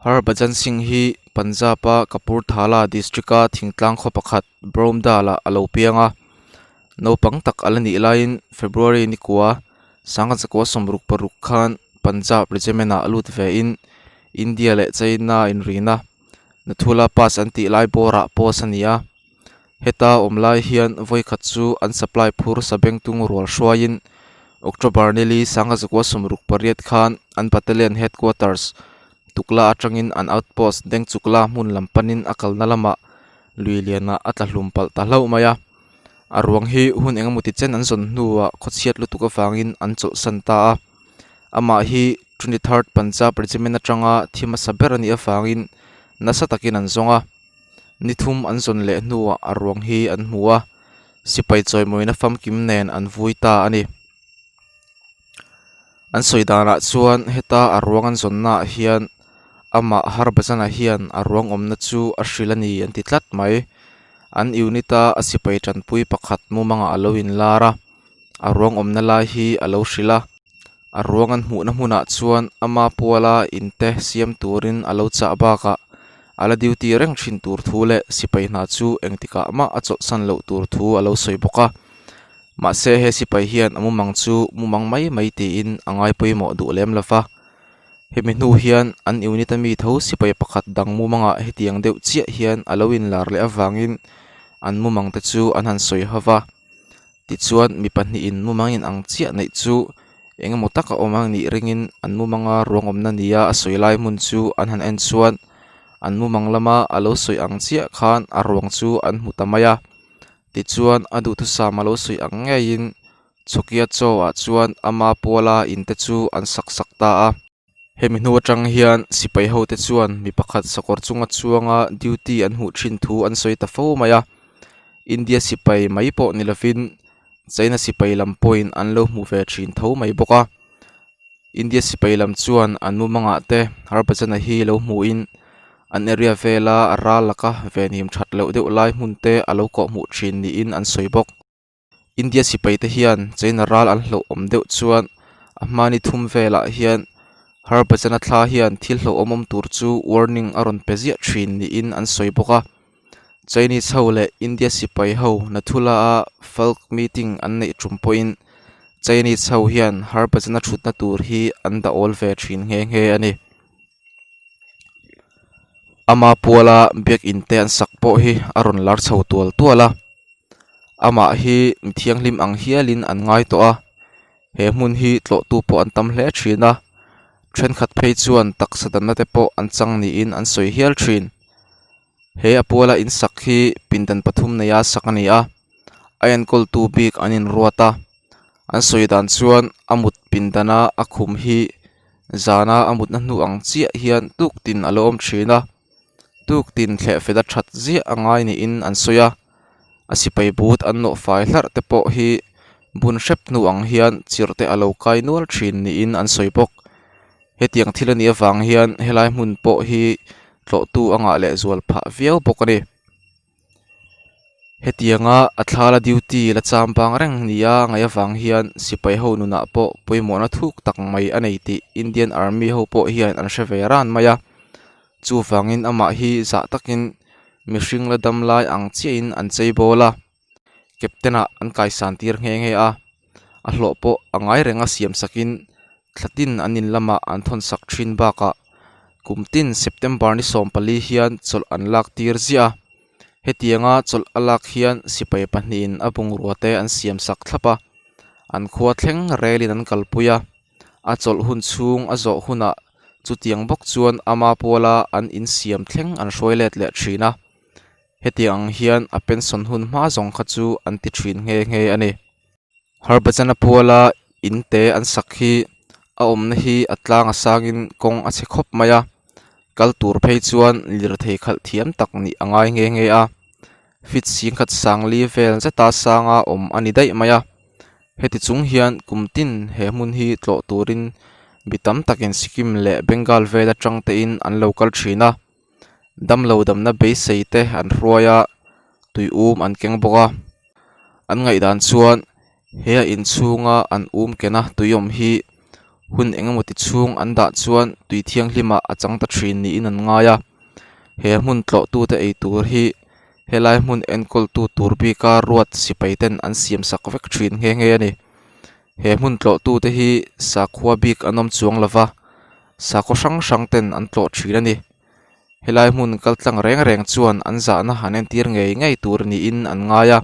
Harbhajan Singh hi Punjab-a Kapurthala district-a thingtlang khaw pakhat Bromdal-ah a lo piang a. Naupang tak a la nih laiin February ni kua sangha zakua sawmruk paruk khan Punjab Regiment-ah lut vein India leh China inrina Nathula Pass an tih lai bawrah post a ni a. Heta awm lai hian vawikhat chu an supply phur sabengtung rual hruaiin October nili sangha zakua sawmruk pariat khan an battalion headquarters Tukla atangin an outpost Dengchukla hmun lam panin a kalna lamah lui lianah a tla hlum palh ta hlauh mai a. A ruang hi hun engemaw ti chen an zawn hnuah khawchhiat lutuk avangin an chawlhsan ta a. Amah hi 23rd Punjab Regiment atanga thi hmasa ber a nih avangin nasa takin an zawng a. Ni thum an zawn leh hnuah a ruang hi an hmu a, sipai chawimawina famkim nen an vui ta a ni. An sawi danah chuan heta a ruang an zawnnaah hian amah Harbhajan-a hian a ruang awmna chu a hrilh a ni an ti tlat mai. An unit a a sipai tanpui pakhat mumangah a lo inlar a, a ruang awmna lai hi a lo hrilh a. A ruang an hmuhna hmunah chuan ama puala inte siam turin a lo chah bakah a la duty reng thin tur thu leh sipai hna chu engtikah mah a chawlhsan loh tur thu a lo sawi bawk a. Mahse he sipai hian a mumang chu mumang mai mai tiin a ngai pawimawh duh lem lo va. Hemi hnu hian an unit a mi tho sipai pakhat dang mumangah hetiang deuh chiah hian a lo inlar leh avangin an mumang te chu an han sawi ho va. Tichuan mi pahnihin mumang in ang chiah neih chu eng emaw taka awm ang nih ringin an mumanga ruang awmna nia a sawi lai hmun chu an han en chuan an mumang lama a lo sawi ang chiah khan a ruang chu an hmu ta mai a. Tichuan a duhthusam a lo sawi ang ngeiin Chhawkia chaw ah chuan ama puala in te chu an sak sak ta a. Hemi hnu atang hian sipai ho te chuan mi pakhat sakawr chunga chuanga duty an hmuh thin thu an sawi ta fo mai a. India sipai mai pawh ni lovin China sipai lam pawhin an lo hmu ve thin tho mai bawk a. India sipai lam chuan an mumangah te Harbhajan-a hi lo hmuhin an area vela ral laka venhim that loh deuh lai hmun te a lo kawh hmuh thin niin an sawi bawk. India sipai te hian China ral an hlauh awm deuh chuan a hmani thum velah hian Harbhajan-a thla hian thil hlauhawm awm tur chu warning a rawn pe ziah thin niin an sawi bawk a. Chinese ho leh India sipai ho Nathula a folk meeting an neih tum pawhin Chinese ho hian Harbhajan-a thutna tur hi an dah awl ve thin nghe nghe a ni. Ama puala biakin te an sak pawh hi a rawn lar chho tual tual a, amah hi mi thianghlim ang hialin an ngai tawh a, he hmun hi tlawhtu pawh an tam hle thin a, thenkhat phei chuan taksa danna te pawh an chang niin an sawi hial thin. He a puala in sak hi pindan pathum neia sak a ni a, a enkawltu bik an inruat a, an sawi dan chuan a mut pindana a khum hi zana a mutna hnu ang chiah hian tuk tin a lo awm thin a, tuk tin thleh fel a that ziah a ngai niin an sawi a, a sipai but an nawh fai hlarh te pawh hi bun hrep hnu ang hian chirh te a lo kai nual thin niin an sawi bawk. Hetiang thil a nih avang hian helai hmun pawh hi tlawhtu a ngah leh zual phah viau bawk a ni. Hetianga a thlala duty la cham bang reng nia ngaih avang hian sipai ho nunah pawh pawimawhna thuk tak mai a nei tih Indian Army ho pawh hian an hre ve ran mai a. Chuvangin amah hi zah takin mihring la dam lai ang chiahin an chei bawl a. Captain ah an kaisan tir nghe nghe a, a hlawh pawh a ngai reng a siam sakin thla tin an in lamah an thawn sak thin bakah kum tin September ni 14 hian chawlh an lak tir ziah a, hetianga chawlh a lak hian sipai pahnihin a bungrua te an siam sak thlap a, an khua thleng relin an kalpui a, a chawlh hun chhung a zawh hunah chutiang bawk chuan ama puala an insiam thleng an hruai let leh thin a. Hetiang ang hian a pension hun hma zawng kha chu an ti thin nghe nghe a ni. Harbhajan-a puala in te an sak hi a awmna hi a tlang a sangin kawng a chhe khawp mai a, kal tur phei chuan lirthei khalh thiam tak nih a ngai nghe nghe a. Fit singkhat sangli vel zeta sanga awm a ni daih mai a. Heti chung hian kum tin he hmun hi tlawh turin mi tam takin Sikkim leh Bengal vel atang tein an lo kal thin a. Damlo damna beisei te an hruai a, tui um an keng bawk a. An ngaihdan chuan he a inchhunga an um kena tui awm hi Hun eng emaw ti chhung an dah chuan tui thianghlim ah a chang ta thin niin an ngai a he hmun tlawh tu te ei tur hi helai hmun enkawl tu tur bik a ruat sipai ten an siam sak vek thin nghe nghe a ni he hmun tlawh tu te hi sakhua bik an awm chuang lova sakhaw hrang hrang ten an tlawh thin a ni helai hmun kal tlang reng reng chuan an zahna han entir ngei ngei tur niin an ngai a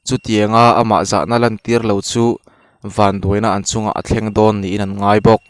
chutianga amah zahna lan tir lo chu vanduaina an chungah a thleng dawn niin an ngai bawk.